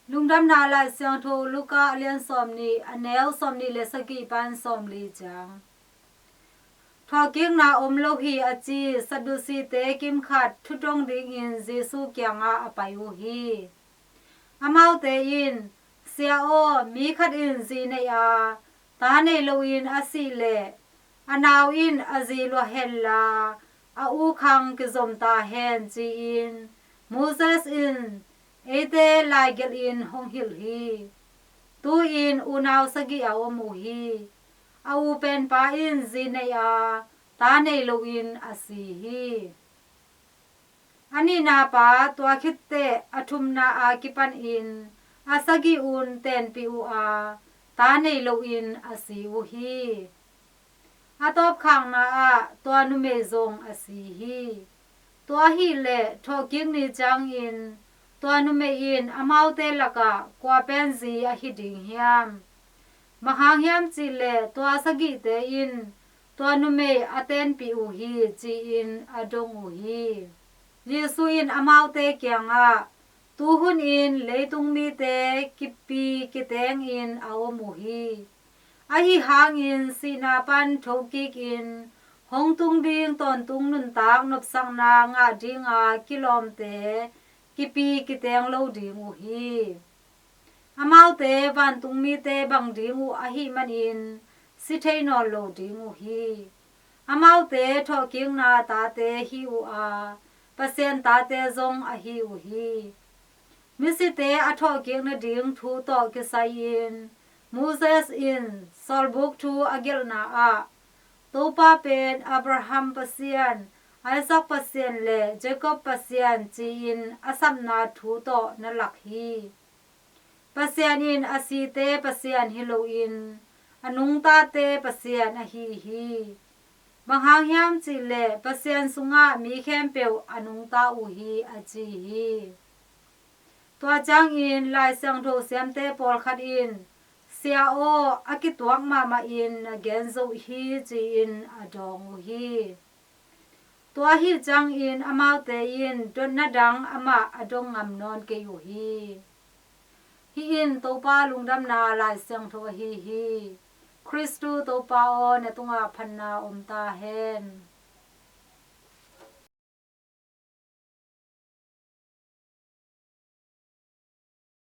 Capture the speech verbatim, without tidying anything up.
Lungdamna Lai Siangtho Luka a lian sawmnih, a neu sawmnih le sagih pan sawmli ciang. Thawhkikna om lo hi a ci Sadducite kimkhat thudong dingin Jesu kiangah a pai uh hi. Amaute in, "Sia aw, mi khat in zi nei a, ta nei loin a sih leh, a nau in a zi lua henla, a u khang kizom ta hen," ci-in Moses in eite laigelhin hong hilh hi. Tu-in unau sagih a om uh hi. A u penpa in zi nei a, ta nei loin a si hi. A nihna pa tua khit teh a thumna a kipanin a sagih un tenpih uh a, ta nei loin a si uh hi. A tawpkhakna ah tua numei zong a si hi. Tua ahih leh thawhkik ni ciangin tua numei in amaute lakah kua pen zi ahi ding hiam? Bang hang hiam cih leh tua sagihte in tua numei a tenpih uh hi, ci-in a dong uh hi. Jesu in amaute kiangah, "Tuhun in leitung mite kipi kitengin a om uh hi. Ahi hangin sihna pan thokikin hong tung ding tawntung nuntak nopsakna ngah dinga kilawmte kipi kiteng lo ding uh hi. Amaute vantung mite bang ding uh ahih manin si thei nawn lo ding uh hi. Amaute thawhkikna tate hi uh a, Pasian tate zong ahi uh hi. Misite a thawhkik nading thu tawh kisai-in Moses in sawlbuk thu a gelhna ah, 'Topa pen Abraham Pasian, Isaac Pasian le Jacob Pasian,' ci-in a sapna thu tawh na lak hi. Pasian in a site Pasian hi loin a nungtate Pasian ahi hi. Bang hang hiam cih leh Pasian sungah mi khempeuh a nungta uh hi," a ci hi. Tua ciangin Lai Siangtho siamte pawlkhat in, "Sia aw, a kituak mahmahin na gen zo hi," ci-in a dawng uh hi. Tua ahih ciangin amaute in dotna dang amah a dong ngam nawn kei uh hi. Hih in Topa Lungdamna Lai Siangtho ahi hi. Khristu Topa aw, na tungah phatna om ta hen.